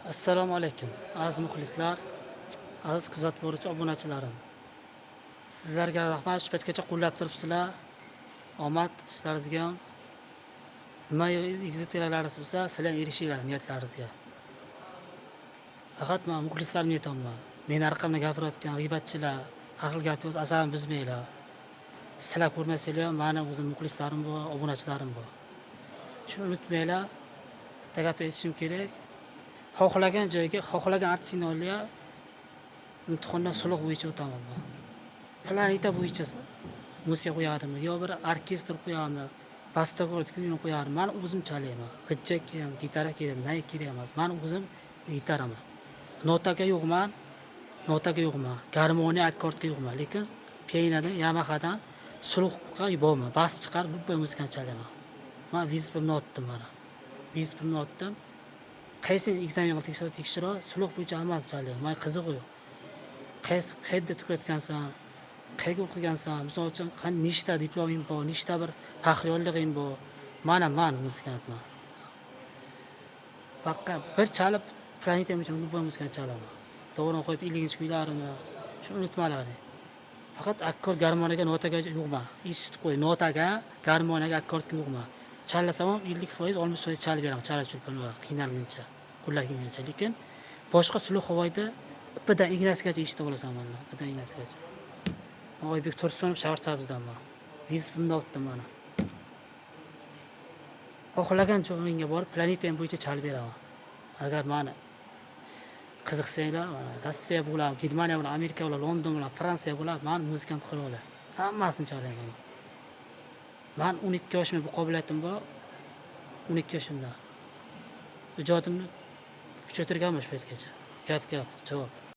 Assalomu alaykum, aziz muxlislar, aziz kuzatib boruvchi obunachilarim. Sizlarga rahmat, shu paytgacha qo'llab turibsizlar. Omad ishlaringizga ham. Nima egizitlaringiz bo'lsa, sizlar ham erishinglar niyatlaringizga. Faqat man muxlislarimga aytyapman. Meni orqamdan gapirayotgan g'iybatchilar, har xil gap yo'q, asabimni buzmanglar. Sizlar ko'rmasanglar ham mani o'zim muxlislarim bor, obunachilarim bor. Shuni unutmanglar. Bitta gap aytishim kerak. Xohlagan joyga, xohlagan artistni oldiga imtihondan слух bo'yicha o'taman man. Planeta bo'yicha musiqa qo'yadimi yo bir orkestr qo'yadimi, bastakor kuyini qo'yadimi, man o'zim chalayman. G'ijjak kerak, gitara kerak, nay kerak emas. Man o'zim gitaraman. Notaga yo'qman, notaga yo'qman, garmoniya, akkordga yo'qman, lekin pianinodan, Yamahadan слух ga borman. Bas chiqarib, любой muzikani chalaman. Man вызов imni otdim mana. Вызов imni otdim. Qaysi экзамен qilib tekshirib tekshirib, слух bo'yicha hammasi chalayman. Man qizig'i yo'q. Qaysi qayerda tugatgansan, qayerga o'qigansan, misol uchun, nechta diploming bor, nechta bir faxriyonlig'ing bor. Mana man muzikantman. Faqat bir chalib, planeta bo'yicha любой muzikani chalaman. To'g'ri qo'yib 50 kuylarini, shuni unutmalaring. Faqat akkord, garmoniyaga, notaga yo'qman. Eshitib qo'y, notaga, garmoniyaga, akkordga yo'qman. Chalasam ham 50%, 60% chalib beraman, chala chulpan qiynalguncha, qo'llar kelgancha. Lekin boshqa слуховой da ipidan ignasigacha eshitib olasan mandan, ipidan ignasigacha. Oybek Tursunov, Shahrisabzdanman. Вызов imni otdim mana. Xohlagan joyimga borib, planeta bo'yicha chalib beraman. Agar mani qiziqsanglar, mana Rossiya bo'ladi, Germaniya bo'ladi, Amerika bo'ladi, London bo'ladi, Fransiya bo'ladi, man muzikant qilib. Hammasini chalayman. Man 12 yoshimda bu qobiliyatim bor. 12 yoshimda. Ijodimni kuchaytirganman shu paytgacha. Gap gap, javob.